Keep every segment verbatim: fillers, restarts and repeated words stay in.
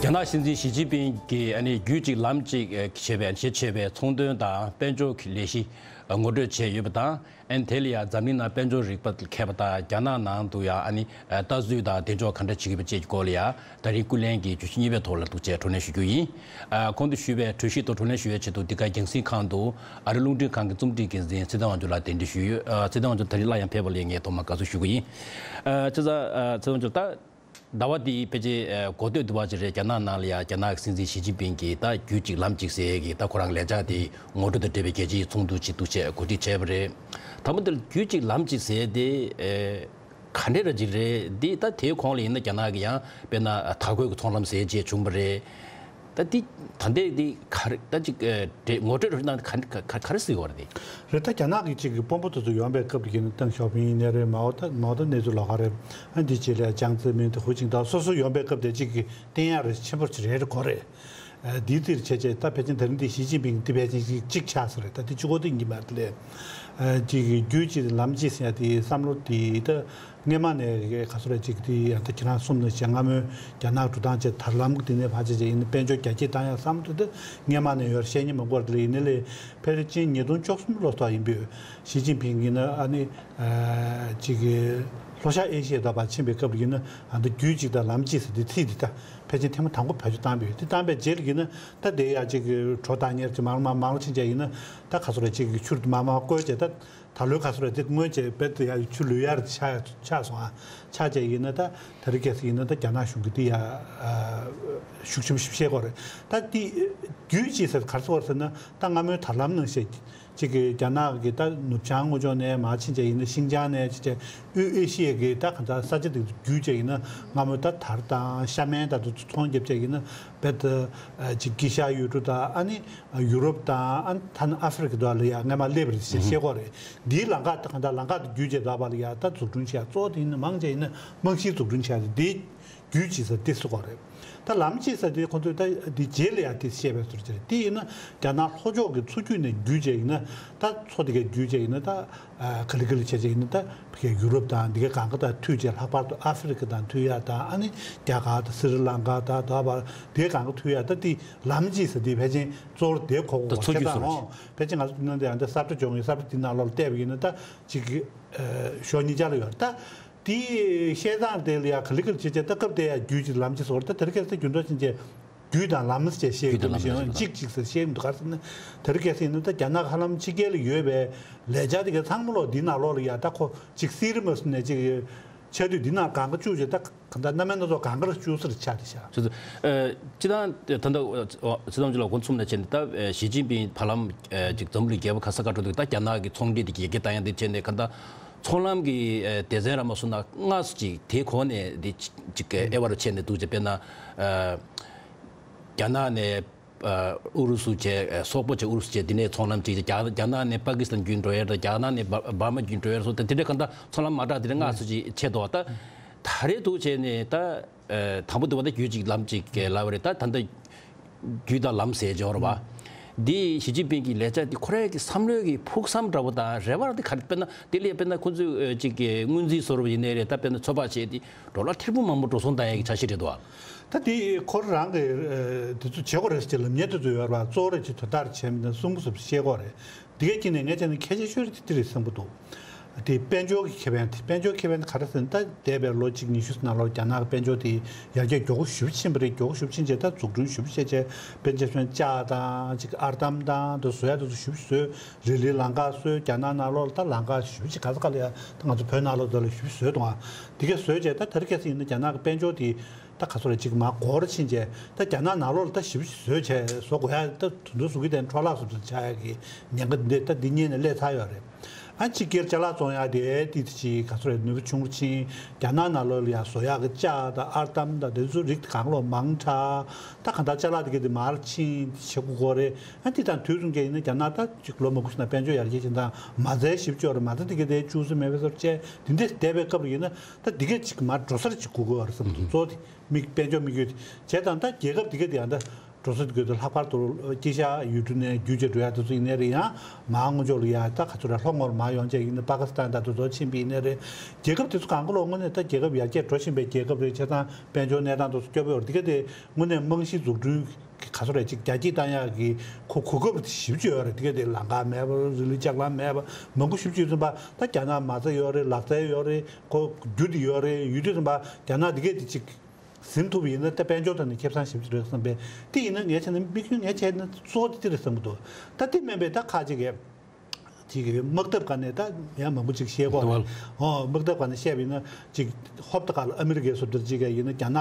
རྒྱ་ནག་སྲིད་འཛིན་ཞི་ཅིན་ཕིང་གིས་ཨ་ནི་རྒྱུད་གཅིག་ལམ་གཅིག་ཨ་བྱེད་པའི་ཞེས་བྱ་བའི་ཚོང་དོན་དང་དཔལ་འབྱོར་གྱི་ལས་གཞི་ངོ་སྤྲོད་བྱས་ཡོད་པ་དང་། ཨ་ནི་དེ་ལ་ཡང་འཛམ་གླིང་ནང་དཔལ་འབྱོར་རིག་པ་མཁས་པ་དང་རྒྱ་ནག་ནང་དུ་ཡང་ཨ་ནི་ལྟ་ཚུལ་དང་གདེང་འཇོག་ག་འདྲ་བྱེད་ཀྱི་ཡོད་པ་བཅས་ཀྱི་སྐོར་ལ་ཡང་ད་རིང་སྐུ་ལས་ཀྱི་བརྗོད་གཞི་གཉིས་པའི་ཐོག་ལ་འདུག་ཅེས་བགྲོ་གླེང་ཞུ་རྒྱུ་ཡིན། ཨ་གོང་དུ་ཞུས་པའི་གྲོས་གཞི་དང་བགྲོ་གླེང་ཞུ་བའི་ཆེད་དུ་འདི་ག་རྒྱང་སྲིང་ཁང་དུ་ཨ་རི་རླུང་འཕྲིན་ཁང་གི་རྩོམ་སྒྲིག་འགན་འཛིན་ཚེ་བརྟན་དབང་ཕྱུག་ལགས་གདན་འདྲེན་ཞུས་ཡོད། ཨ་ཚེ་བརྟན་དབང་ཕྱུག་ད་རིང་སླར་ཡང་ཕེབས་པ་ལ་ངས་ཐོག་མར་དགའ་བསུ་ཞུ་གི་ཡིན། ཨ་བྱས་ཙང་ཨ་ཚེ་བརྟན་དབང་ཕྱུག་ད། ཟླ་བ་འདིའི་ཕལ་ཆེར་ཨ་འགོ་སྟོད་དུ་བ་ཅིག་རེད། རྒྱ་ནག་ནང་ལ་ཡང་རྒྱ་ནག་གི་སྲིད་འཛིན་ཞི་ཅིན་ཕིང་གིས་ད་རྒྱུད་གཅིག་ལམ་གཅིག་ཟེར་གྱི་ད་ཁོ་རང་ལས་འཆར་དེ་ངོ་སྤྲོད་དང་འབྲེལ་བའི་རྒྱལ་སྤྱིའི་ཚོགས་འདུ་ཅིག་འདུག་ཅེས་གོ་སྒྲིག་བྱས་པ་རེད། དང་པོ་དེ་ལ་རྒྱུད་གཅིག་ལམ་གཅིག་ཟེར་དེ་ཨེ་ག་འདྲས་ར་ཅིག་རེད། འདི་ད་དེའི་གོང་ལ་ཡིན་ན་རྒྱ་ནག་གི་ཡང་དཔེར་ན་དར་གོས་ཀྱི་ཚོང་ལམ་ཟེར་ཅེས་བྱུང་བ་རེད། ད་འདི་ད་ལྟའི་འདི་ག་རེ་ད་ཅིག་ཨེ་འདྲས་ངོ་སྤྲོད་རོགས་གནང་ག་ག་ག་རེ་ཟེར་བ་རེད། རེད། ད་རྒྱ་ནག་གི་ཅིག་གི་དཔོན་པོ་དེ་ཚོ་ཡོང་པའི་སྐབས་དེ་ཡིན་ན་ཏེང་ཞའོ་ཕིང་ཡིན་ནའི་རེད། མའོ་ད་མའོ་ད་གནས་ཚུལ་ལོགས་ཀ་རེད། ཨ་འདི་རྗེས་ལ་ཅང་ཙེ་མིན་དེ་ཧུའུ་ཅིན་ཏའོ་སོ་སོ་ཡོང་པའི་སྐབས་དེ་ཅིག་གི་བསྟན་ཡག་རེ་ཆེན་པོ་ཅིག་རེད་རེད་གོ་རེད། ཨ་འདིའི་ཚིར་བྱས་བྱས་ད་ཕལ་ཆེར་དེ་རིང་འདི་ཞི་ཅིན་ཕིང་འདི་ཕལ་ཆེར་ཅིག་ཅིག་ཆགས་ས་རེད། ད་འདི་གཅིག་པོ་དེ་ཡིན་གྱི་མ་རེད་ལས། ཨ་ཅིག་གི་རྒྱུད་གཅིག་ལམ་གཅིག་ཟེར་ཡ་དེ་བསམ་བློ་དེ་ད། སྔས་མ་ནས་ག་ཚོད་རེད་ཅིག་དེ་ཡང་ད་ཁྱེད་རང་གསུམ་ནས་བྱས་སྔ་མོའི་རྒྱ་ནག་འགྲོ་སྟངས་བྱས་དར་ལམ་གྱི་དེ་ནས་ཕར་བྱས་བྱས་ཡིན་ན་དཔལ་འབྱོར་རྒྱ་སྐྱེད་བཏང་ཡག་བསམ་ཚུལ་དེ་སྔས་མ་ནས་ཡོད་རེད། བཤད་མཁན་མང་པོ་རེད་ལ། ཡིན་ནའི་ལས་ཕལ་ཆེར་ཉིས་སྟོང་བཅུ་གསུམ་ལོ་ཐོག་ཡིན་པའི་ཞི་ཅིན་ཕིང་ཡིན་ན་ཨ་ནི་ཅིག་གི་ལྷོ་ཤར་ཨེ་ཤི་ཡའི་ད་ཕར་ཕྱིན་པའི་སྐབས་ཡིན་ན་ཨ་ད་རྒྱུད་གཅིག་དང་ལམ་གཅིག་ཟེར་དེ་ཚིག་དེ་ད་ཕལ་ཆེར་ཐེངས་མ་དང་པོ་བེད་སྤྱོད་བཏང་པ་ཡོད། དེ་བཏང་པའི་རྗེས་ལ་ཡིན་ན་ད་དེ་ཡག་ཅིག་གི་གྲོ་བཏང་ཉེར་གྱི་མང་མང་མང་ཕྱིན་བྱས་ཡིན་ན་ད་ག་ཚོད་རེད་ཅིག་གི་ཆུར་མ་མང་བསྐོལ་བྱས་ད། ད་ལོའི་ཁ་སོ་ར་དེ་སྔོན་ཆད་བེད་དུ་ཡ་ཆུ་ལུད་ཡར་ཆགས་ཆགས་སོང་ཨ། ཆགས་བྱས་ཡིན་ན་ད་དེ་རིང་ཁ་སང་ཡིན་ན་ད་རྒྱ་ནག་གཞུང་གིས་དེ་ཡ་ཤུགས་ཆེན་པོ་ཞིག་བཤད་ཀྱི་ཡོད་རེད། ད་དེ་རྒྱུད་གཅིག་ཟེར་ག་རེ་ཟེར་བ་ཟེར་ན་ད་སྔ་མོའི་དར་ལམ་ནང་བཞིན་གཅིག་གི་རྒྱ་ནག་གི་ད་ནུབ་བྱང་དངོས་ལྗོངས་ནས་མར་ཕྱིན་བྱས་ཡིན་ན་ཤིང་ཅང་ནས་ཕྱིན་བྱས་དབུས་ཨེ་ཤི་ཡའི་གི་ད་ག་ད་ས་ཆ་དེ་ཚོ་བརྒྱུད་བྱས་ཡིན་ན་སྔ་མོའི་ད་དར་དང་ཤ་མན་ད་དེ་ཚོ་ཚོང་རྒྱབ་བྱས་ཡིན་ན་བེད་དུ་ཅིག་དཀྱིལ་ཤར་ཡུལ་གྲུ་དང་ཨ་ནི། ཡུ་རོབ་དང་ཨ་ནི་ཐ་ན་ཨ་ཧྥེ་རི་ཁ་དུ་ལ་ཡ་སྔ་མ་སླེབས་རེད་ཅེས་བཤད་ཀྱི་ཡོད་རེད། འདིའི་ལམ་ཁ་དང་གང་ལྟར་ལམ་ཁ་དེ་བརྒྱུད་བྱས་ད་བར་ལ་ཡ་ད་འཛུགས་སྐྲུན་བྱས་གཙོ་བོ་དེ་ཡིན་ན་མང་ཆེ་ཡིན་ན་རྨང་གཞིའི་འཛུགས་སྐྲུན་བྱས་ཏེ་འདི་བརྒྱུད་ཅེས་ཟེར་དེ་ཟེར་གྱི་ཡོད་རེད། ད་ལམ་གཅིག་ཟེར་དེ་ཁོང་ཚོས་ད་འདི་རྗེས་ལ་ཡ་དེ་བཤད་པའི་ཟུར་ཅིག་རེད། དེ་ཡིན་ན་རྒྱ་ནག་ལྷོ་ཕྱོགས་ཀྱི་མཚོ་རྒྱུད་ནས་བརྒྱུད་བྱས་ཡིན་ན་ད་མཚོ་དེ་གས་བརྒྱུད་བྱས་ཡིན་ན་ད། ཨ་ག་ལེ་ག་ལེ་བྱས་བྱས་ཡིན་ན་ད་ཕ་གིའི་ཡུ་རོབ་དང་འདི་གའི་གང་ག་དང་མཐུད་བྱས་ལྷག་པར་དུ་ཨ་ཧྥེ་རི་ཁ་དང་མཐུད་ཡ་དང་ཨ་ནི་རྒྱ་གར་དང་སི་རི་ལང་ཀ་དང་དེ་བར་དེ་གང་ག་མཐུད་ཡ་ད་དེ་ལམ་གཅིག་ཟེར་དེ་ཕལ་ཆེར་གཙོ་བོ་དེ་གོ་དགོས་ད་མཚོ་རྒྱུད་ཟེར་བ་ཕལ་ཆེར་ང་ཚོ་འདི་ནང་དེ་ཡང་ད་ས་ཁྲ་སྦྱོང་གི་ས་ཁྲ་འདི་ནང་ལོགས་ལ་བལྟས་པ་ཡིན་ན་ད་ཅིག་གི་ཕྱོགས་གཉིས་ཆ་ལ་ཡོད་ད། དེའི་བཤད་སྟངས་དེ་ལ་ཡང་ག་ལེ་ག་ལེ་བྱས་བྱས་ད་སྐབས་དེ་ཡང་རྒྱུད་ཀྱི་ལམ་གཅིག་ཟེར་བ་ད་དེ་རིང་ཁ་སང་རྒྱུན་འདྲ་ཕྱིན་བྱས། རྒྱུད་དང་ལམ་ཟེར་བཤད་རྒྱུད་དང་ལམ་ཟེར་གྱི་གཅིག་གཅིག་ཟེར་བཤད་མི་འདུག་ག་རེ་ཟེར་ན། དེ་རིང་ཁ་སང་ཡིན་ན་ད་རྒྱ་ནག་ཧ་ལམ་ཕྱི་རྒྱལ་ལ་ཡོད་པའི་ལས་འཆར་དེ་གའི་ཚང་མ་ལོག་འདི་ནང་ལོགས་ལ་ཡ་ད་ཁོ་གཅིག་སི་རི་མ་སི་ནས་གཅིག་ཆ་དུས་འདི་ནང་གང་ག་བཅུག་བྱས་ད་གང་ལྟར་རྣམ་པ་སྣ་ཚོགས་གང་ག་ལ་བཅུག་ས་རེད་ཆགས་བསྡད་ཤག་ཅེས་སོ། ཨ་སྤྱིར་བཏང་ད་ལྟ་སྲིད་ཚོགས་ཅིག་ལ་འགོ་ཚུགས་ནས་བྱས་ནས་ད་ཞི་ཅིན་ཕིང་བར་ལམ་ཅིག་འཛམ་བུ་གླིང་རྒྱལ་ཁབ་ཁ་ས་ཁ་འགྲོ་དུས་ད་རྒྱ་ནག་གི་ཚོང་འབྲེལ་དེ་རྒྱ་སྐྱེད་བཏང་ཡ་དེ་བྱས་ནས་གང་ལྟར་ཚོང་ལམ་གྱི་སྡེ་ཚན་ར་མ་སོང་ན་ལྔ་སུ་ཅིག་དེའི་གོང་ནས་དེ་ཅིག་ཨེ་ཝར་བྱས་ནས་འདུག་ཅེས་དཔེར་ན། རྒྱ་ནག་ནས་ཨུ་རུ་སུ་བྱས་སོག་པོ་བྱས་ཨུ་རུ་སུ་བྱས་འདི་ནས་ཚོང་ལམ་ཅིག་རྒྱ་རྒྱ་ནག་ནས་པ་ཀི་སི་ཐན་བརྒྱུད་འགྲོ་ཡས་ར་རྒྱ་ནག་ནས་འབར་འབར་མ་བརྒྱུད་འགྲོ་ཡས་སོགས་དེ་འདྲའི་གང་ལྟར་ཚོང་ལམ་མ་དྲག་དེ་འདྲ་ལྔ་སུ་ཅིག་ཆད་འདུག་ད་ད་རེས་འདུག་བྱས་ནས་ད་དང་པོ་འདུག་བ་ད་རྒྱུད་གཅིག་ལམ་གཅིག་གི་ལབ་པ་རེད། ད་ད་ལྟ་རྒྱུད་དང་ལམ་ཟེར་འབྱོར་བ། འདི་ཞི་ཅིན་ཕིང་གི་ལས་འཆར་འདི་ཁོ་རའི་གི་བསམ་བློའི་གི་ཕུགས་བསམ་འདྲ་བོ་དང་རེ་བ་འདི་ག་རེ་དཔེར་ན་དེ་ལས་དཔེར་ན་ཁོ་ཚོས་ཅིག་གི་སྔོན་རྩིས་བཟོ་འདྲ་བོ་ཡིན་ནའི་རེད། ད་དཔེར་ན་ཚོད་དཔག་བྱས་ཏེ་ཌོ་ལར་ཐེར་འབུམ་མང་པོ་འགྲོ་སོང་བཏང་ཡས་ཀྱི་འཆར་གཞི་རེད་འདུག་བ། ད་དེ་ཁོ་རང་གི་དེ་ཚོ་བྱེད་དགོས་རེད་ཟེར་ལབ་མཁན་དེ་ཚོ་ཡོད་རེད་བ། གཙོ་བོ་རེད་ཅེས་དོན་དག་རེད་བྱས་མི་འདུག་གསུང་གི་སོབ་བཤད་དགོས་རེད། དེ་གའི་དཀྱིལ་ནས་ངས་བྱས་ན་ཁྱད་ཆོས་ཤོས་རེད་དེ་རེད་བསམ་གྱི་འདུག་དེ་དཔལ་འབྱོར་གྱི་ཁེ་ཕན་དེ་དཔལ་འབྱོར་ཁེ་ཕན་དེ་ག་རེ་ཟེར་ན་ད་འདས་པའི་ལོ་གཅིག་ཉི་ཤུ་ནང་ལོགས་རྒྱ་ནག་གི་དཔལ་འབྱོར་དེ་ཡར་རྒྱས་མགྱོགས་པོ་ཞེ་པོ་ཕྱིན་པ་རེད། མགྱོགས་པོ་ཞེ་པོ་ཕྱིན་བྱས་ད་འཛུགས་སྐྲུན་ཞེ་པོ་བྱས་བྱས་དཔེར་ན་ཆ་བཞག་ན་ལྕགས་དང་ཅིག་ཨར་འདམ་དང་དེ་བཟོ་ཡ་དེ་ཚོ་ཞེ་པོ་བཟོས། རི་ལི་ལམ་ཁ་བཟོས། རྒྱ་ནག་ནང་ལོགས་ལ་ད་ལམ་ཁ་ཞེ་པོ་ཅིག་ག་ས་ག་ལ་ཡ་ད་ང་ཚོ་བོད་ནང་ལོགས་དེ་ལ་ཞེ་པོ་བཟོས་འདུག་ཨ། དེ་གས་བཟོས་བྱས་ད་དེ་རིང་ཁ་སང་ཡིན་ན་རྒྱ་ནག་གི་དཔལ་འབྱོར་དེ་ད་ག་ཚོད་རེད་ཅིག་མར་འགོར་ཕྱིན་བྱས་ད་རྒྱ་ནག་ནང་ལོགས་ལ་ད་ཞེ་པོ་ཅིག་བཟོས་བྱས་བཟོ་དགོས་ཡ་ད་དེ་འདྲ་བཟོ་གི་དེ་འཕྲོ་བརླག་བཟོ་འདྲ་ཆགས་ཡ་གི་ཉེན་ཁ་འདི་ད་འདི་གཉིས་ནས་སླེབས་ཚར་ཡོད་རེད། ཨ་ཕྱི་རྒྱལ་ཅ་ལག་བཙོང་ཡག་དེ་དེ་ཅིག་ག་ཚོད་རེད་ནུས་པ་ཆུང་རུ་ཕྱིན། རྒྱ་ནག་ནང་ལོགས་ལ་ཡ་བཟོ་ཡག་གི་ལྕགས་དང་ཨར་འདམ་དང་དེ་ཚོ་རིགས་དེ་གང་ལོག་མང་དྲགས། ད་གང་ལྟར་ཅ་ལག་དེ་ག་དེ་མར་ཕྱིན་བྱེད་དགོས་ཀྱི་རེད། ཨ་དེ་དང་དུས་མཚུངས་ཀྱི་ཡིན་ན་རྒྱ་ནག་ད་ཅིག་ལོ་མང་པོ་ཞིག་ནང་དཔལ་འབྱོར་ཡར་རྒྱས་ཕྱིན་དང་མ་རྩའི་ཞིབ་སྦྱོར་མ་རྩ་དེ་ག་དེ་བཅུག་ས་མེད་པའི་བཟོ་བྱས་དེ་འདྲས་བསྡད་པའི་སྐབས་ལ་ཡིན་ན་ད་དེ་ག་ཅིག་མར་འགྲོ་སར་ཅིག་དགོས་ཀྱི་རེད་བསམ་འདུག་གཙོ་བོ་དེ་དམིགས་དཔལ་འབྱོར་དམིགས་ཡུལ་དེ་བྱས་ཙང་ད་རྒྱལ་ཁབ་དེ་ག་དེ་ཡང་ད། འགྲོ་ས་དེ་གོ་དེ་ལྷག་པར་དུ་དཀྱིལ་ཤར་ཡུལ་གྲུ་ནས་བརྒྱུད་བྱས་འགྲོ་ཡ་དེ་ཚོ་ཡིན་ནའི་རེད། ཡང་མར་སྔོན་ཕྱོགས་ལ་ཡ་ད་ག་ཚོད་རེད། ལྷོ་ངོས་ལ་མར་ཡོང་བྱས་ཡིན་ན་པ་ཀི་སི་ཐན་དང་དེ་ཚོ་ཕྱིན་པ་ཡིན་ནའི་རེད། རྒྱལ་ཁབ་དེ་ཚོ་གང་ག་ལོ་དངོས་གནས་ད་རྒྱལ་ཁབ་ཡར་རྒྱས་འགྲོ་བཞིན་པའི་རྒྱལ་ཁབ་རེད། བྱས་ཙང་དཔལ་འབྱོར་གནས་སྟངས་དེ་ཚོ་སྐྱོ་པོ་ཡོད་རེད། དེ་ག་དེ་དངོས་གནས་རྨང་གཞི་འཛུགས་སྐྲུན་ག་ཚོད་རེད། ཅིག་རྒྱ་སྐྱེད་བཏང་ཡག་གི་གོ་གོ་སྐབས་དེ་ཞེ་པོ་ཅིག་ཡོད་རེད། དེ་ག་དེ་ལམ་ཁ་མེད་པ། རི་ལི་ལྕགས་ལམ་མེད་པ། མང་པོ་ཞེ་པོ་ཅིག་ཡོད་ཙམ་པ། ད་རྒྱ་ནག་མ་རྩ་ཡོད་རེད། ལག་རྩལ་ཡོད་རེད། ཁོ་རྒྱུ་དེ་ཡོད་རེད། ཡོད་དུས་ཙམ་པ་རྒྱ་ནག་དེ་ག་དེ་ཅིག་ཟིན་ཐུབ་པ་ཡིན་ན་ད་དཔལ་འབྱོར་ཐོག་ནས་ཁེ་བཟང་ཞེ་པོ་ཅིག་རེད་བསམ་པས། དེ་ཡིན་ན་ངས་བྱས་ན་དམིགས་ཡུལ་ངས་བྱས་ན་གཙོ་བོ་དེ་དེ་རེད་བསམ་གྱི་འདུག་ད་དེ་མིན་པའི་ད་ཁ་ཅིག་གིས་ཅིག་གིས་དམག་འཐབ་སྒང་ནས་ད་ཡང་མང་པོ་ཅིག་བཤད་ཀྱི་ཡོད་རེད། ཨོ་དམག་འཐབ་སྒང་ནས་བཤད་པ་ཡིན་ན་ཅིག་ཧོབ་ཏེ་ག་ལ་ཨ་མི་རི་ཀའི་བཟོ་ལྟ་ཅིག་ག་ཡིན་ན་རྒྱ་ནག་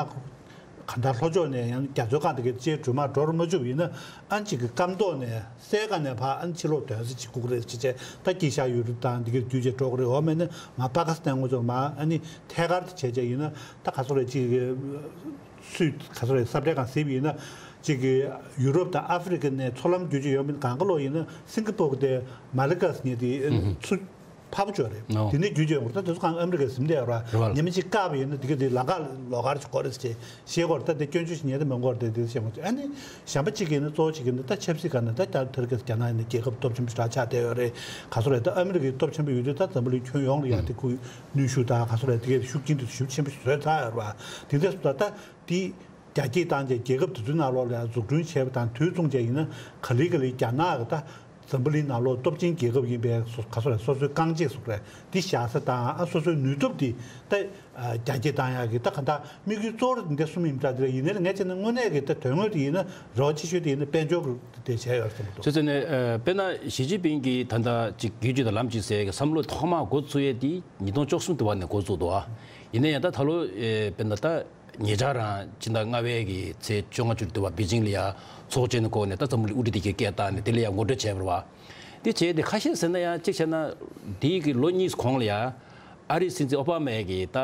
གང་ལྟར་ལྷོ་ཕྱོགས་ནས་ཡང་རྒྱ་མཚོའི་སྒང་དེ་གའི་ཅིག་འདྲུད་མ་འགྲོ་རུ་མ་བཅུག་པ་ཡིན་ན། ཨ་ཅིག་གི་སྐམ་ཐོག་ནས་སའི་སྒང་ནས་ཕར་ཨ་ཕྱི་ལོགས་འདོན་ས་ཅིག་དགོས་ཀྱི་རེད་ཅེས་བྱས། ད་དཀྱིལ་ཤར་ཡུལ་གྲུ་དང་འདི་གའི་བརྒྱུད་བྱས་འགྲོ་གི་རེད། འོ་མེད་ན་མར་པ་ཀི་སི་ཐན་ངོས་ཕྱོགས་མར་ཨ་ནི་ཐད་ཀར་དེ་བྱས་བྱས་ཡིན་ན་ད་ག་ཚོད་རེད། ཅིག་སུས་ག་ཚོད་རེད། ས་བཀྲའི་སྒང་གཟིགས་པ་ཡིན་ན་ཅིག་གི་ཡུ་རོབ་དང་ཨ་ཧྥེ་རི་ཁ་ནས་མཚོ་ལམ་བརྒྱུད་བྱས་ཡོང་མིན་གང་ག་ལོག་ཡིན་ན་སིང་ག་པོར་གི་དེ་མ་ལི་ཀ་ཟེར་མཁན་དེ་ཚུར་ཕར་བ་ཅིག་ཡོད་རེད། ཨོ། དེ་ནས་བརྒྱུད་བྱས་ཡོང་གི་རེད། ད་དེ་ཚོ་གང་ཨ་མི་རི་ཀས་ཟིན་བསྡད་ཡོད་རེད་བ། རེད་བ། ཉི་མ་གཅིག་བཀག་པ་ཡིན་ན་དེ་ག་དེ་ལམ་ཁ་ལོགས་ཀར་ཅིག་དགོས་རེད་ཟེར་བྱས། ཤེས་དགོས་རེད། ད་དེ་སྐྱོན་བརྗོད་ཞིག་ཉན་དུ་མི་དགོས་རེད། དེ་དེ་བཤད་མ་ཐུབ། ཨ་ནི་གཞན་པ་གཅིག་གིས་ནི་གཙོ་བོ་གཅིག་གིས་ནི་ད་ཆབ་སྲིད་སྒང་ནས་ད་ལྟ་ཐར་ཀི་རྒྱ་ནག་ནི་རྒྱལ་ཁབ་སྟོབས་ཆེན་པོ་ཞེ་དྲག་ཆགས་བསྡད་ཡོད་རེད། ག་ཚོད་རེད། ད་ཨ་མི་རི་ཀའི་སྟོབས་ཆེན་པོ་ཡོད་དུས་ད་འཛམ་བུ་གླིང་ཁྱོན་ཡོངས་ལ་ཡང་དེ་ཁོའི་ནུས་ཤུགས་དང་ག་ཚོད་རེད། དེ་གའི་ཤུགས་རྐྱེན་དེ་ཤུགས་ཆེན་པོ་བཟོས་ཚར་ཡོད་རེད་བ། དེ་འདྲ་སོང་ཙང་ད་དེ་རྒྱ་སྐྱེད་བཏང་བྱས་རྒྱལ་ཁབ་དེ་ཚོའི་ནང་ལོགས་ལ་ཡང་འཛུགས་སྐྲུན་བྱས་པ་དང་དུས་མཚུངས་བྱས་ཡིན་ན་ག་ལེ་ག་ལེ་རྒྱ་ནག་གི་ད། འཛམ་བུ་གླིང་ནང་ལོགས་སྟོབས་ཆེན་རྒྱལ་ཁབ་ཡིན་པའི་སོ་ག་སོ་རེད། སོ་སོའི་རྐང་རྗེས་སུ་རེད། འདི་བཞག་ས་དང་ཨ་སོ་སོའི་ནུས་སྟོབས་འདི་ད་རྒྱ་སྐྱེད་བཏང་ཡག་གི་ད་ག་ད་དམིགས་ཡུལ་གཙོ་བོ་འདི་གསུམ་ཡིན་པ་འདྲ། འདི་ལ་ཡིན་ནའི་ལ་ངས་བྱས་ན་དངོས་གནས་ཀྱི་ད་དོན་དངོས་དེ་ཡིན་ན་རེ་བ་ཆེ་ཤོས་དེ་ཡིན་ན་དཔལ་འབྱོར་གྱི་དེ་བྱས་ཡོད་བསམ་གྱི་འདུག་ཅེས་ཟེར་ནས་དཔེར་ན་ཞི་ཅིན་ཕིང་གིས་ད་ལྟ་ཅིག་བརྒྱུད་རྒྱུ་དང་ལམ་གཅིག་ཟེར་གྱི་བསམ་བློ་ཐོག་མར་འགོ་ཚུགས་ཡས་དེ་ཉིས་སྟོང་བཅུ་གསུམ་དུ་བ་ནས་འགོ་བཙུགས་འདུག་ཡིན་ན་ཡང་ད་ད་ལོ་དཔེར་ན་ད། ཉེ་ཆར་རང་ཕྱི་ཟླ་ལྔ་པའི་གི་ཚེས་བཅོ་ལྔ་བཅུ་དྲུག་དུ་བ་པེ་ཅིང་ལ་ཡ་ཚོགས་ཆེན་བསྐོངས་ནས་ད་འཛམ་བུ་གླིང་དབུ་ཁྲིད་དེ་གའི་སྐད་བཏང་ནས་དེ་ལ་ཡ་ངོ་སྤྲོད་བྱས་པ་རེད་བ། དེ་བྱས་ཏེ་ཁ་ཤས་ཟེར་ན་ཡང་གཅིག་བྱས་ན་དེའི་གི་ལོ་གཉིས་གོང་ལ་ཡ་ཨ་རིའི་སྲིད་འཛིན་ཨོ་བྷ་མ་གིས་ད་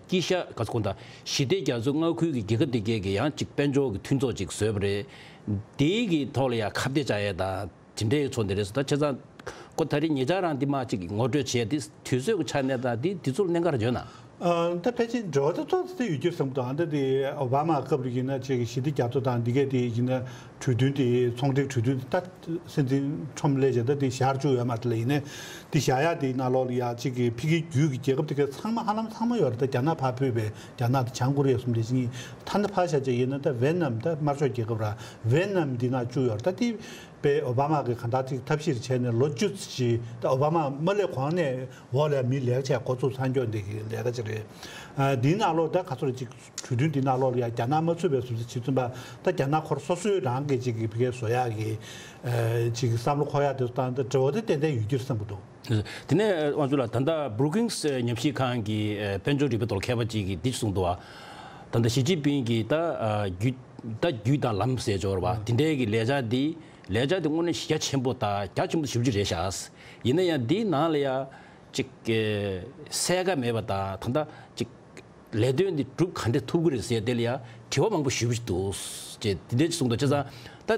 དཀྱིལ་ཤར་ག་ཚོད་གོང་ད་ཞི་བདེ་རྒྱ་མཚོའི་མངའ་ཁུལ་གྱི་རྒྱལ་ཁབ་དེ་གའི་གི་ཡང་གཅིག་དཔལ་འབྱོར་གྱི་མཐུན་ཚོགས་གཅིག་བཟོས་པ་རེད། དེའི་གི་ཐོག་ལ་ཡ་ཁ་གཏད་བཅག་ཡས་དང་། དེ་འདྲའི་ཚོགས་འདུ་རེད་ཟེར། ད་བྱས་ཙང་ཁོ་ད་རེས་ཉེ་ཆར་རང་འདི་མ་ཅིག་ངོ་སྤྲོད་བྱས་དེ་དུས་ཚོད་ཀྱི་ཆ་ནས་ད་འདི་འདི་ཚོར་གནད་འགག་ཡོད་ན། ཨ་ད་ཕལ་ཆེར་འབྲེལ་བ་ད་ཏོག་ཙམ་ཡོད་རྒྱུ་བསམ་གྱི་འདུག་ཨ་ད་དེ་ཨོ་བྷ་མ་སྐབས་ལ་ཡིན་ན་ཅིག་ཞི་བདེ་རྒྱ་མཚོ་དང་འདི་གས་དེ་ཡིན་ན་གྲོས་མཐུན་དེ་ཚོང་འབྲེལ་གྲོས་མཐུན་དེ་ད་སྲིད་འཛིན་ཁྲོམ་སླེབས་བྱས་ད་དེ་བཞག་བཅུག་ཡོད་མ་རེད་ལ། ཡིན་ནའི་དེ་བཞག་ཡག་དེ་ནང་ལོགས་ལ་ཡ་ཅིག་གི་ཕ་གིའི་རྒྱུད་ཀྱི་རྒྱལ་ཁབ་དེ་གས་ཚང་མ་ཧ་ལམ་ཚང་མ་ཡོད་རེད། ད་རྒྱ་ནག་ཕར་ཕུད་པའི་རྒྱ་ནག་དང་བྱང་ཀོ་རི་ཡ་གསུམ་དེ་གཉིས་ཐ་ན་ཕར་བཞག་བྱས་ཡིན་ན་ད་ཝེ་ནམ་ད་དམར་ཤོག་རྒྱལ་ཁབ་ར་ཝེ་ནམ་འདི་ནང་བཅུག་ཡོད་རེད། ད་དེ། པས་ཨོ་བྷ་མ་གིས་གང་ལྟར་ཅིག་ཐབས་ཤེས་བྱས་ནས་ལོ་བཅུ་ཅིག་ད་ཨོ་བྷ་མ་མ་སླེབས་གོང་ནས་འོག་ལ་མི་ལས་བྱས་འགོ་བཙུགས་ཚར་མཁན་འདི་གི་ལས་ཀ་ཅིག་རེད། ཨ་འདིའི་ནང་ལོགས་ད་ག་ཚོད་ཅིག་གྲོས་མཐུན་འདི་ནང་ལོགས་ལ་ཡང་རྒྱ་ནག་མ་ཚུད་པའི་བཟོ་འདྲ་བྱེད་ཚུན་པ་ད་རྒྱ་ནག་ཁོ་རང་སོ་སོའི་རང་གི་ཅིག་གི་ཕ་གིར་བཟོ་ཡག་གི་ཨ་ཅིག་བསམ་བློ་འཁོར་ཡག་དེ་ཚོ་དང་ད་འབྲེལ་བ་དེ་ཏན་ཏན་ཡོད་རྒྱུ་རེད་བསམ་གྱི་འདུག་དེ་ནས་དབང་ཕྱུག་ལགས། ད་ལྟ་Brookings་ཉམས་ཞིབ་ཁང་གི་ཨ་དཔལ་འབྱོར་རིག་པའི་ཐོག་མཁས་པ་ཅིག་གིས་འདི་གསུངས་འདུག་བ། ད་ལྟ་ཞི་ཅིན་ཕིང་གིས་ད་ཨ་རྒྱུད་ད་རྒྱུད་དང་ལམ་ཟེར་ཆོག་རེད་བ། དེ་འདྲའི་གི་ལས་འཆར་འདི། ལས་འཆར་དེ་དངོས་གནས་རྒྱ་ཆེན་པོ་དང་རྒྱ་ཆེན་པོ་ཞེ་པོ་ཅིག་རེད་ཤག་ཡིན་ན་ཡང་འདིའི་ནང་ལ་ཡ་ཅིག་གསལ་ཁ་མེད་པ་དང་ད་ལྟ་ཅིག་ལས་དོན་འདི་སྒྲུབ་ག་འདྲས་ཐུབ་ཀྱི་རེད་ཟེར་དེ་ལ་ཡ་དྲི་བ་མང་པོ་ཞེ་པོ་ཅིག་འདུག་ཅེས་དེ་འདྲས་ཅིག་གསུངས་འདུག་བྱས་ཙང་ད་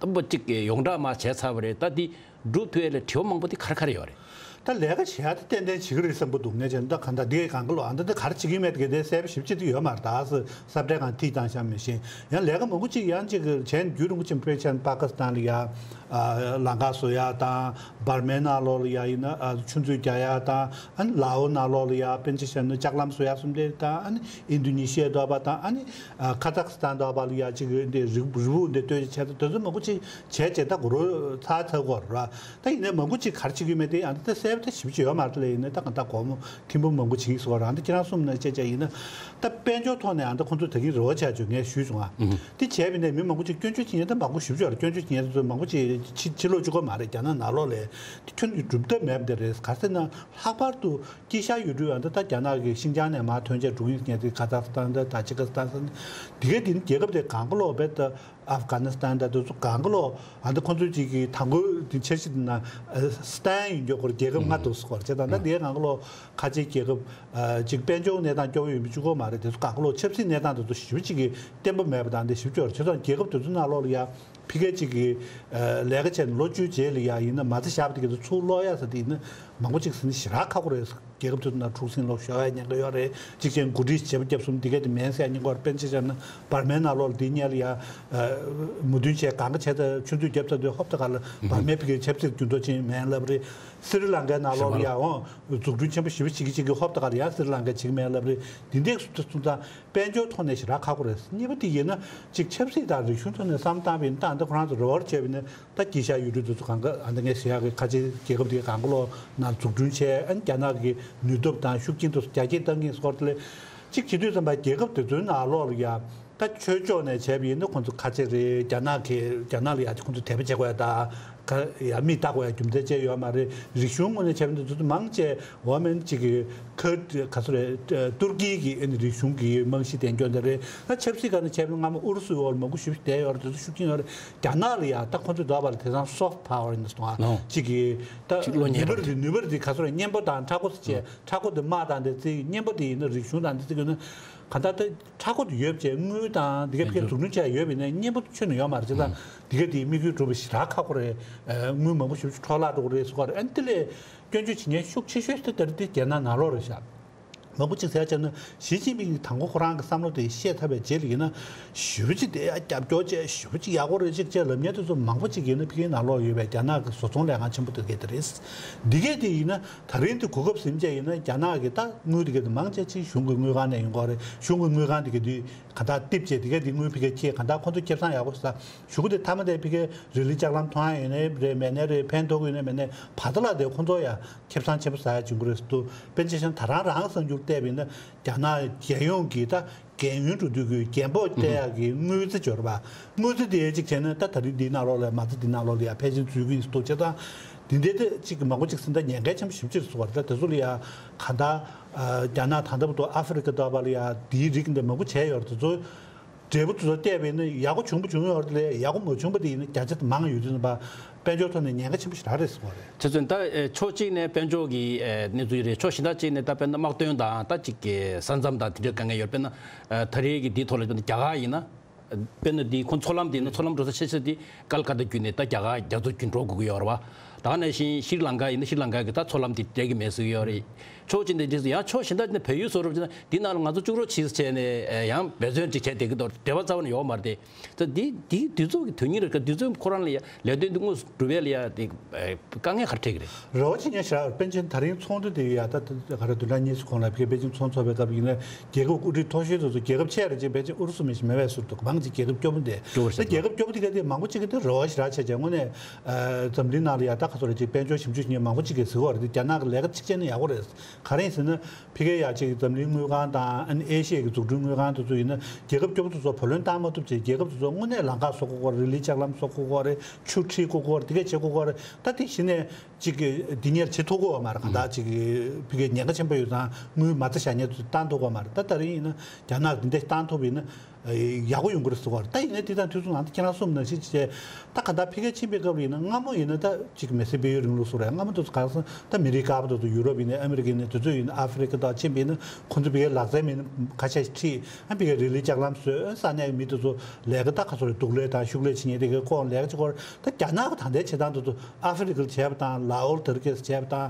དང་པོ་ཅིག་ཡོངས་གྲགས་མ་བྱས་ཚར་བ་རེད། ད་འདི་སྒྲུབ་ཐུབ་ཡ་ལ་དྲི་བ་མང་པོ་དེ་ག་རེ་ག་རེ་ཡོད་རེད། ད་ལས་ཀ་བྱེད་ཡ་དེ་ཏན་ཏན་བྱེད་ཀྱི་རེད་བསམ་གྱི་འདུག་ངས་བྱས་ན་ད་གང་ལྟར་འདི་གང་ག་ལོ་ཨ་འདི་འདི་ག་རེ་བྱེད་ཀྱི་མེད་དེ་ག་དེ་གསལ་པོ་ཞེ་པོ་ཅིག་དེ་ཡོད་མ་རེད། ད་ས་ས་བཀྲའི་སྒང་ཐིག་བཏང་བཞག་མི་ཤེས། ཡང་ལས་ཀ་མང་པོ་ཅིག་ཡང་ཅིག་གི་བྱས་ན་རྒྱུན་རིང་པོ་ཅིག་དཔེར་ཆ་ན་པ་ཀི་སི་ཐན་ལ་ཡ་ཨ་ལམ་ཁ་བཟོ་ཡ་དང་འབར་མའི་ནང་ལོགས་ལ་ཡ་ཡིན་ན་ཨ་ཆུ་མཛོད་རྒྱག་ཡ་དང་ཨ་ནི་ལའོ་ནང་ལོགས་ལ་ཡ་དཔེར་ན་ཆ་བཞག་ན་ལྕགས་ལམ་བཟོ་ཡ་གསུམ་དེ་དང་ཨ་ནི་ཨིན་རྡུ་ནི་ཤི་ཡའི་འདྲ་པོ་དང་ཨ་ནི་ཨ་ཁ་ཛག་སི་ཐན་འདྲ་པོ་ལ་ཡ་ཅིག་འདི་རི་རི་བོ་འདི་ལྟོས་ཅིག་བྱས་ཏེ་དེ་ཚོ་མང་པོ་ཅིག་བྱས་བྱས་ད་གོ་རོ་ཚ་ཚ་གོ་ར། ད་ཡིན་ནའི་མང་པོ་ཅིག་ག་རེ་བྱེད་ཀྱི་ཡོད་མེད་དེ་ཡང་ད་གསལ་པོ་ད་ཞིབ་ཅིག་ཡོད་མ་རེད་ལ། ཡིན་ནའི་ད་གང་ལྟར་སྒོར་མོ་ཐེར་འབུམ་མང་པོ་བྱེད་ཀྱི་ཟེར་བ་རང་ད་ཁྱེད་རང་གསུམ་ན་བྱས་བྱས་ཡིན་ན་ད་དཔལ་འབྱོར་ཐོག་ནས་ཡང་ད་ཁོང་ཚོ་ད་གིན་རེ་བ་བྱས་བྱུང་ངས་ཞུས་བྱུང་ཨ། དེ་བྱས་པ་ཡིན་ནའི་མི་མང་པོ་ཅིག་སྐྱོན་བརྗོད་བྱེད་མཁན་ད་མང་པོ་ཞིབ་ཅིག་ཡོད་རེད། སྐྱོན་བརྗོད་བྱེད་མཁན་དེ་ཚོ་མང་པོ་ཅིག་ཕྱི་ཕྱི་ལོགས་བཅུག་གི་མ་རེད། རྒྱ་ནག་ནང་ལོགས་ལ་དེ་ཁྱོན་ནས་གྲུབ་ཐབས་མེད་པ་དེ་རེད། ག་རེ་ཟེར་ན་ལྷག་པར་དུ་དཀྱིལ་ཤར་ཡུལ་གྲུ་ཡང་ད་ད་རྒྱ་ནག་གི་ཤིན་ཅང་ནས་མར་ཐོན་བྱས་འགྲོ་གི་ཡིན་ཟེར་མཁན་དེ་ཁ་ཛག་སི་ཐན་དང་ཏཱ་ཇི་ཀི་སི་ཐན་ཟེར་ན་དེ་ག་དེ་ནི་རྒྱལ་ཁབ་དེ་གང་ག་ལོག་བས་ད། ཨབ་གྷ་ནི་སི་ཐན་དང་དེ་ཚོ་གང་ག་ལོག་ཨ་ནི་ཁོང་ཚོའི་ཅིག་གི་དང་པོ་དེ་འཆར་གཞི་དེ་ན་ཨ་སི་ཐན་ཡིན་རྒྱུ་སྐོར་རྒྱལ་ཁབ་ལྔ་འདུག་སྐོར་བྱས་ཙང་ད་དེའི་གང་ག་ལོག་ཁ་ཆེའི་རྒྱལ་ཁབ་ཨ་ཅིག་དཔལ་འབྱོར་གནས་སྟངས་སྐྱོ་བོ་ཡིན་པ་གཅིག་པོ་མ་རེད། དེ་ཚོ་གང་ག་ལོག་ཆབ་སྲིད་གནས་སྟངས་དེ་ཚོ་ཞེ་པོ་ཅིག་གི་བརྟན་པོ་མེད་པ་དང་དེ་ཞེ་པོ་ཅིག་ཡོད་རེད། བྱས་ཙང་རྒྱལ་ཁབ་དེ་ཚོའི་ནང་ལོགས་ལ་ཡ་ཕ་གིར་ཅིག་གི་ཨ་ལས་ཀ་བྱས་ནས་ལོ་བཅུའི་རྗེས་ལ་ཡ་ཡིན་ན་མ་རྩ་བཞག་པ་དེ་ག་ཚོད་ཚུར་སློག་ཡ་ཟེར་དེ་ཡིན་ན་མང་པོ་ཅིག་ཟིན་ཞེ་དྲག་ཁག་པོ་རེད། རྒྱལ་ཁབ་དེ་ཚོ་ནང་འཁྲུག་ཟིང་ལོག་ཤོར་ཡ་ཉེན་ཁ་ཡོད་རེད། གཅིག་བྱས་འགོ་ཁྲིད་བྱེད་པ་བརྒྱབ་གསུམ་འདི་གས་དེ་མིན་ཟེར་ཡ་ཉེན་ཁ་ཡོད་རེད། དཔེར་ན་ཆ་བཞག་ན་འབར་མའི་ནང་ལོགས་ལ་འདི་སྔོན་ལ་ཡ་མོས་མཐུན་བྱས་གང་ག་བྱས་ད་ཆུ་ཚོད་བརྒྱབ་ཚར་དུས་ཧོབ་ཏེ་ག་ལ་འབར་མའི་ཕ་གིའི་ཆབ་སྲིད་འགྱུར་ལྡོག་ཕྱིན་མེད་ལབ་རེད། སི་རི་ལང་ཀའི་ནང་ལོགས་ལ་ཡ་འོང་འཛུགས་སྐྲུན་ཆེན་པོ་ཞེ་པོ་བྱེད་ཀྱི་བྱེད་ཀྱི་ཧོབ་ཏེ་ག་ལ་ཡ་སི་རི་ལང་ཀས་བྱེད་ཀྱི་མེད་ལབ་རེད། འདི་འདྲས་སུ་སོང་ཙང་། དཔལ་འབྱོར་ཐོག་ནས་ཞེ་དྲག་ཁག་པོ་རེད། གཉིས་པ་དེ་ཡིན་ན་གཅིག་ཆབ་སྲིད་དང་རིག་གཞུང་ཐོག་ནས་བསམ་བཏང་བ་ཡིན་ན་ད་ཁོ་རང་ཚོ་རེ་བ་བྱས་པ་ཡིན་ན་ད་དཀྱིལ་ཤར་ཡུལ་གྲུ་དེ་ཚོ་གང་ག་ཨ་ད་ངས་ཟེར་ཡག་གི་ཁ་ཆེ་རྒྱལ་ཁབ་དེ་གང་ག་ལོག་ནང་འཛུགས་སྐྲུན་བྱས། ཨ་ནི་རྒྱ་ནག་གི་ནུས་སྟོབས་དང་ཤུགས་རྐྱེན་དེ་ཚོ་རྒྱ་སྐྱེད་གཏང་གིན་སྐོར་དེ་ལས་གཅིག་བྱེད་དུས་ཙམ་པ་རྒྱལ་ཁབ་དེ་ཚོའི་ནང་ལོགས་ལ་ཡ་ད་ཆོས་ཕྱོགས་ནས་བྱས་པ་ཡིན་ན་ཁོང་ཚོ་ཁ་ཆེ་རེད། རྒྱ་ནག་གི་རྒྱ་ནག་ལ་ཡ་ཁོང་ཚོ་དད་པ་བྱེད་དགོས་ཡ་ད། ག་ཡ་མིག་ལྟ་དགོས་ཡ་རྒྱུ་མཚན་ཅིག་ཡོད་མ་རེད། རིག་གཞུང་ངོས་ནས་བྱས་པ་ཡིན་ན་དེ་ཚོ་མང་ཆེ་འོ་མན་གཅིག་གི་ཁ་ག་ཚོད་རེད། ཏུར་ཀི་གི་ཨ་ནི་རིག་གཞུང་གི་རྨང་གཞི་དེ་སྐྱོན་དེ་རེད། ད་ཆབ་སྲིད་སྒང་ནས་བྱས་པ་ཡིན་ན་སྔ་མོ་ཨུ་རུ་སུའི་འོག་ལ་མང་པོ་ཞེ་པོ་བསྡད་ཡོད་རེད། དེ་ཚོ་ཤུགས་རྐྱེན་ཡོད་རེད། རྒྱ་ནག་ལ་ཡ་ད་ཁོ་ཚོས་འདོད་པ་ལ་དེང་སང་soft power་ཡིན་ན་སོང་ཨ་ཅིག་གི་ད་ཅིག་བློ་ཉེ་ནུས་པ་དྲགས་རེད། ནུས་པ་རེད། ག་ཚོད་རེད། གཉེན་པོ་དང་མཁྲེགས་པོ་བྱས། མཁྲེགས་པོ་དེ་དམག་དང་དེ་ཚོའི་གཉེན་པོ་དེ་ཡིན་ན་རིག་གཞུང་དང་དེ་ཚོ་ཡིན་ན་ག་ད་ད། མཁྲེགས་པོ་དེ་ཡོད་པ་བྱས་དངུལ་དང་འདི་ག་ཕར་འཛུགས་སྐྲུན་བྱས་ཡོད་པ་ཡིན་ན་གཉེན་པོ་ཁྱོན་ནས་ཡོད་མ་རེད། བྱས་ཙང་འདི་ག་དེའི་དམིགས་ཡུལ་འགྲུབ་པ་ཞེ་དྲག་ཁག་པོ་རེད། དངུལ་མང་པོ་ཞེ་པོ་ཅིག་འཕྲོ་བརླག་འགྲོ་གི་རེད་ཟེར་གྱི་ཡོད་རེད། ཨ་ནི་དེ་ལས་སྐྱོན་བརྗོད་བྱེད་མཁན་ཤུགས་ཆེ་ཤོས་དེ་ད་རེས་དེ་རྒྱ་ནག་ནང་ལོགས་རེད་ཤག་མང་པོ་ཅིག་ཟེར་བྱས་ན་ཞི་ཅིན་ཕིང་གིས་དང་པོ་ཁོ་རང་གི་བསམ་བློ་དེ་བཤད་ཐུབ་པའི་རྗེས་ལ་ཡིན་ན་ཞེ་པོ་ཅིག་དེ་ཡ་རྒྱབ་སྐྱོར་བྱས། ཞེ་པོ་ཅིག་ཡག་པོ་རེད་ཅིག་བྱས་ལབ་མཁན་དེ་ཚོ་མང་པོ་ཅིག་ཡིན་ན་ཕ་གིའི་ནང་ལོགས་ཡོད་པའི་རྒྱ་ནག་གི་བཟོ་ཚོང་ལས་ཁང་ཆེན་པོ་དེ་ག་དེ་རེད། འདི་གས་དེ་ཡིན་ན་ད་རིང་དེ་གོ་སྐབས་ཟིན་བྱས་ཡིན་ན་རྒྱ་ནག་གི་ད་དངུལ་དེ་ག་དེ་མང་ཆེ་ཅིག་གཞུང་གི་དངུལ་ཁང་ནས་ཡོང་གི་ཡོད་རེད། གཞུང་གི་དངུལ་ཁང་དེ་ག་དེ་ག་ད་ཏིབ་བྱས་དེ་ག་དེ་དངུལ་ཕ་གིར་འཁྱེར། ག་ད་ཁོ་ཚོ་ཁེ་བཟང་ཡག་པོ་ཟ། གཞུག་གུ་དེ་མཐའ་མ་དེ་ཕ་གིར་རི་ལི་ལྕགས་ལམ་མཐོང་ཡ་ཡོད་ནའི་རེད། མེད་ནའི་རེད། ཕན་ཐོགས་ཀྱི་ཡོད་ནའི་མེད་ནའི་བར་ཐག་ལ་དེ་ཁོ་ཚོ་ཡ་ཁེ་བཟང་ཆེན་པོ་ཟ་ཡ་བྱུང་གི་རེད་ཟེར་འདུག་དཔེར་ན་ཆ་བཞག་ན་ད་རང་རང་གསར་འགྱུར་བལྟས་པ་ཡིན་ན་རྒྱ་ནག་རྒྱལ་ཡོངས་ཀྱི་ད་རྒན་ཡོལ་འགྲོ་དུས་ཀྱི་རྒན་པོ་བལྟས་ཡག་གི་དངུལ་རྩིས་སྦྱོར་བ། དངུལ་རྩིས་དེ་གཅིག་བྱས་ན་ད་ད་རིང་འདིའི་ནང་ལོགས་ལ་མ་རྩ་འདིའི་ནང་ལོགས་ལ་ཡ་ཕལ་ཆེར་འཛུལ་གྱི་ཡིན་ཟེར་འདུག་བྱས་ཙང་འདི་འདྲའི་ད་གཅིག་གི་མང་པོ་གཅིག་ཟིན་ད་ཉེན་ཁ་ཆེན་པོ་ཞེ་པོ་ཅིག་རེད་ཟེར་བ་རེད། ད་དེ་ཚོ་ལ་ཡ་ག་ད་རྒྱ་ནག་ད་ལྟ་བར་དུ་ཨ་ཧྥེ་རི་ཁ་འདྲ་པོ་ལ་ཡ་འདིའི་རིགས་འདི་མང་པོ་བྱས་ཡོད་རེད། དེ་ཚོ་འབྲས་བུ་དེ་ཚོ་བལྟས་པ་ཡིན་ན་ཡག་པོ་བྱུང་པོ་བྱུང་ཡོད་རེད། ལས་ཡག་པོ་མ་བྱུང་པ་དེ་ཡིན་ན་བརྒྱ་ཆ་མང་ཡོད་དུས་ཙམ་པ་དཔལ་འབྱོར་ཐོག་ནས་ཉེན་ཁ་ཆེན་པོ་ཞེ་དྲག་རེད་ཟེར་བ་རེད། བྱས་ཙང་ད་ཕྱོགས་གཅིག་ནས་དཔལ་འབྱོར་གྱི་གནས་ཚུལ་རེད། ཕྱོགས་གཞན་དག་གཅིག་ནས་ད་དཔེར་ན་དམག་དོན་དང་ད་ཅིག་གི་ས་མཚམས་དང་དེ་འདྲའི་དཀའ་ངལ་ཡོད། དཔེར་ན་ད་རེས་ཀྱི་འདིའི་ཐོག་ལ་དཔེར་ན་རྒྱ་གར་ཡིན་ན། དཔེར་ན་འདི་ཁོང་མཚོ་ལམ་དེ་ཡིན་ན་མཚོ་ལམ་འགྲོ་ས་ཆེ་ཤོས་དེ་ཀལ་ཀ་ཏ་བརྒྱུད་ནས་ད་རྒྱ་གར་རྒྱ་མཚོ་བརྒྱུད་འགྲོ་དགོས་ཀྱི་ཡོད་རེད་བ། ད་ག་ནང་བཞིན་ཤྲི་ལང་ཀ་ཡིན་ན་ཤྲི་ལང་ཀ་གི་ད་མཚོ་ལམ་དེ་སྤྲད་ཀྱི་མེད་ཟེར་གྱི་ཡོད་རེད། ཕྱོགས་གཅིག་ནས་འགྲིག་སོང་། ཡང་ཕྱོགས་གཞན་དག་ནས་བལ་ཡུལ་བཟོ་འདྲ་བྱས་ན་འདི་ནང་ལ་ང་ཚོ་བཅུག་རོགས་གྱིས་ཟེར་ནས་ཡང་འབད་བརྩོན་ཅིག་བྱས་བསྡད་ཀྱི་འདུག་འབྲེལ་བ་རྩ་བ་ནས་ཡོད་མ་རེད་དེ། ད་འདི་འདི་དུས་ཚོད་ཀྱི་དོན་སྙིང་རེད་ག་འདི་ཚོས་ཁོ་རང་ལ་ཡ་ལས་དོན་འདི་དངོས་སུ་སྒྲུབ་ཡས་ལ་ཡ་དེ་དཀའ་ངལ་ག་རེ་འཕྲད་ཀྱི་རེད། རེ་བ་བྱེད་མཁན་ཞེ་དྲག་པཎ་ཆེན་ད་རིང་ཚོགས་འདུ་དེ་ཡ་ད་ག་རེ་བདུན་ཕྲག་གཉིས་ཤིག་གོང་ལ་ཕ་གིར་པེ་ཅིང་ཚོགས་འཚོགས་པའི་སྐབས་ཡིན་ན་རྒྱལ་ཁབ་དབུ་ཁྲིད་མཐོ་ཤོས་དེ་ཚོ་རྒྱལ་ཁབ་ཆེ་རེད་ཅེས་པཎ་ཆེན་ཨུ་རུ་སུ་མི་ཞིག་མེད་པའི་ཟུར་དུ་མང་ཆེ་རྒྱལ་ཁབ་སྐྱོ་པོ་འདི། སྐྱོ་པོ་ད་རེད། རྒྱལ་ཁབ་སྐྱོ་པོ་དེ་ག་དེ་མང་པོ་ཅིག་གིས་དེ་རེ་བ་ཞེ་དྲག་བྱས་ཀྱང་དངོས་གནས་འཛམ་གླིང་ནང་ལ་ཡ་ད་ག་ཚོད་རེད་ཅེས་དཔལ་འབྱོར་ཞིབ་འཇུག་བྱེད་མཁན་མང་པོ་ཅིག་གིས་ཟེར་གྱི་ཡོད་རེད། དེ་རྒྱ་ནག་གི་ལས་ཀ་གཅིག་བྱས་ན་ཡག་པོ་རེད། ག་རེ་ཡིན་ཟེར་ན། ཕ་གིར་ཡ་གཅིག་འཛམ་གླིང་དངུལ་ཁང་དང་ཨ་ནི་ཨེ་ཤི་ཡའི་གི་འཛུགས་སྐྲུན་དངུལ་ཁང་དེ་ཚོ་ཡིན་ན་རྒྱལ་ཁབ་སྐྱོ་པོ་དེ་ཚོ་བུ་ལོན་བཏང་མ་ཐུབ་ཅེས། རྒྱལ་ཁབ་དེ་ཚོ་དངོས་གནས་ལམ་ཁ་བཟོ་དགོས་ཀྱི་རེད། རི་ལི་ལྕགས་ལམ་བཟོ་དགོས་ཀྱི་རེད། ཆུ་འཁྲིད་དགོས་ཀྱི་རེད། དེ་གས་བྱེད་དགོས་ཀྱི་རེད། ད་དེ་གཞི་ནས་གཅིག་གི་འདི་གཉེར་བྱེད་ཐུབ་ཀྱི་ཡོད་མ་རེད། གང་ལྟར་གཅིག་གི་ཕ་གིར་ཉེན་ཁ་ཆེན་པོ་ཡོད་ཙང་དངུལ་མ་རྩ་བཞག་མཁན་དེ་ཚོ་བཏང་ཐུབ་ཀྱི་ཡོད་མ་རེད། ད་ད་རིང་ཡིན་ན་རྒྱ་ནག་འདི་འདྲ་བཏང་ཐུབ་ཡིན་ན། ཡག་པོ་ཡོང་གི་རེད་ཟེར་བ་རེད། ད་ཡིན་ནའི་དེ་དང་དུས་མཚུངས་ནང་དུ་ཁྱེད་རང་གསུངས་ནང་བཞིན་བྱས། ད་ག་ད་ཕ་གིར་ཕྱིན་པའི་སྐབས་ལ་ཡིན་ན་སྔ་མོ་ཡིན་ན་ད་ཅིག་མི་སེར་སྤེལ་ཡུལ་རིང་ལུགས་སུ་རེད། སྔ་མོ་དེ་ཚོ་ག་རེ་ཟེར་ན་ད་མི་རིགས་དཀར་པོ་དེ་ཚོ་ཡུ་རོབ་ཡིན་ནའི་ཨ་མི་རི་ཀ་ཡིན་ནའི་དེ་ཚོ་ཡིན་ན་ཨ་ཧྥེ་རི་ཀ་དང་ཕྱིན་པ་ཡིན་ན་ཁོང་ཚོ་ཕ་གིར་ལག་རྩལ་མི་སྣ་ཁ་ཤས་ཤིག་ཁྲིད། ཨ་ཕ་གིར་རི་ལི་ལྕགས་ལམ་བཟོས། ས་གནས་མི་དེ་ཚོ་ལས་ཀ་ད་ག་ཚོད་རེད། གདུགས་ལས་དང་ཤུགས་ལས་བྱེད་མཁན་དེ་གའི་སྐོར་ལས་ཀ་བྱེད་སྐོར། ད་རྒྱ་ནག་གི་ད་ལྟའི་བྱེད་སྟངས་དེ་ཚོ་ཨ་ཧྥེ་རི་ཀར་བྱས་པ་དང་ལ་ཨོལ་ཏུར་ཀིར་བྱས་པ་དང་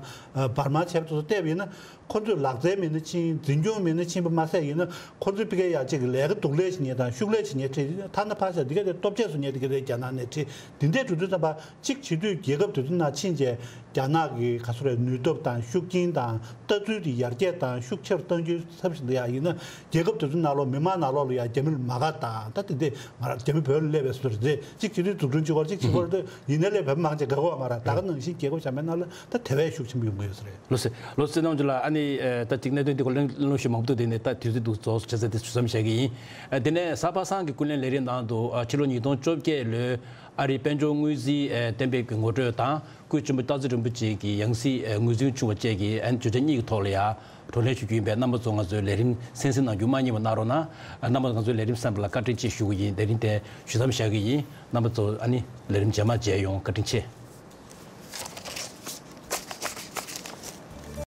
འབར་མར་བྱས་པ་དེ་ཚོ་བལྟས་པ་ཡིན་ན། ཁོ་ཚོས་ལག་རྩལ་མི་སྣ་ཕྱིན། འཛིན་སྐྱོང་མི་སྣ་ཕྱིན་པ་མ་ཟད་ཡིན་ན་ཁོ་ཚོས་ཕ་གིར་ཡ་གཅིག་གི་ལས་ཀ་གདུགས་ལས་བྱེད་མཁན་དང་ཤུགས་ལས་བྱེད་མཁན་ཁྲིད། ཐ་ན་ཕར་ཞོག་འདི་ག་དེ་སྟོབས་ཆས་བཟོ་མཁན་དེ་ག་དེ་རྒྱ་ནག་ནས་ཁྲིད། འདི་འདྲས་འགྲོ་དུས་ཙམ་པ་གཅིག་བྱེད་དུས་རྒྱལ་ཁབ་དེ་ཚོ་ནང་ཕྱིན་བྱས་རྒྱ་ནག་གི་ག་ཚོད་རེད། ནུས་སྟོབས་དང་ཤུགས་རྐྱེན་དང་ལྟ་ཚུལ་དེ་ཡར་རྒྱས་དང་ཤུགས་ཆེར་གཏང་རྒྱུའི་ཚབ་བྱེད་ཡ་ཡིན་ན་རྒྱལ་ཁབ་དེ་ཚོ་ནང་ལོགས་མི་མང་ནང་ལོགས་ལ་ཡ་རྒྱ་མི་ལ་མ་དགའ་དང་། ད་དེ་འདྲས་ང་རང་རྒྱ་མི་བོད་ལ་སླེབས་པའི་བཟོ་འདྲ་རེད། གཅིག་བྱེད་དུས་འཛུགས་སྐྲུན་བྱེད་དགོས་རེད། གཅིག་བྱེད་དགོས་རེད། ཡིན་ནའི་ལས་བོད་མི་མང་ཆེ་དགའ་གི་ཡོད་མ་རེད། ད་ག་ནང་བཞིན་རྒྱལ་ཁབ་གཞན་པའི་ནང་ལ་ད་དེ་བས་ཤུགས་ཆེན་པོ་ཡོང་གི་ཡོད་ས་རེད། ལགས་སོ། ལགས་སོ། བསོད་ནམས་ལགས། ཨ་ནི་ད་ཅིག་གནད་དོན་འདི་སྐོར་གླེང་སློང་ཞུ་མང་པོ་འདུག་དེ་ནས་ད་དུས་ཚོད་འདུག་རྫོགས་སོང་། བྱས་ཙང་དེ་ཞུ་མཚམས་བཞག་གི་ཡིན། དེ་ནས་གཟའ་པ་སངས་ཀྱི་ཀུན་གླེང་ལས་རིམ་ནང་དུ་ཕྱི་ལོ་ཉིས་སྟོང་བཅོ་བརྒྱད་ལོའི་ཨ་རིའི་དཔལ་འབྱོར་དངུལ་རྩིས་གཏན་འབེབས་ཀྱི་ངོ་སྤྲོད་དང་། སྐུའི་གཅུང་པོ་སྟག་འཚེར་རིན་པོ་ཆེ་གི་ཡང་སྲིད་ངོས་འཛིན་བྱུང་བ་བཅས་ཀྱི་ཨ་ནི་བརྗོད་བྱ་གཉིས་ཀྱི་ཐོག་ལ་ཡང་བགྲོ་གླེང་ཞུ་རྒྱུ་ཡིན་པས། རྣམ་པ་ཚོ་ང་ཚོའི་ལས་རིམ་གསན་གཟིགས་གནང་རྒྱུ་མ་བསྙེལ་བ་གནང་རོགས་གནང་། རྣམ་པ་ང་ཚོའི་ལས་རིམ་གསན་པ་ལ་བཀའ་དྲིན་ཆེ་ཞུ་གི་ཡིན། དེ་རིང་དེ་ཞུ་མཚམས་བཞག་གི་ཡིན། རྣམ་པ་ཚོ་ཨ་ནི་ལས་རིམ་རྗེས་མ་མཇལ་ཡོང་། བཀའ་དྲིན་ཆེ།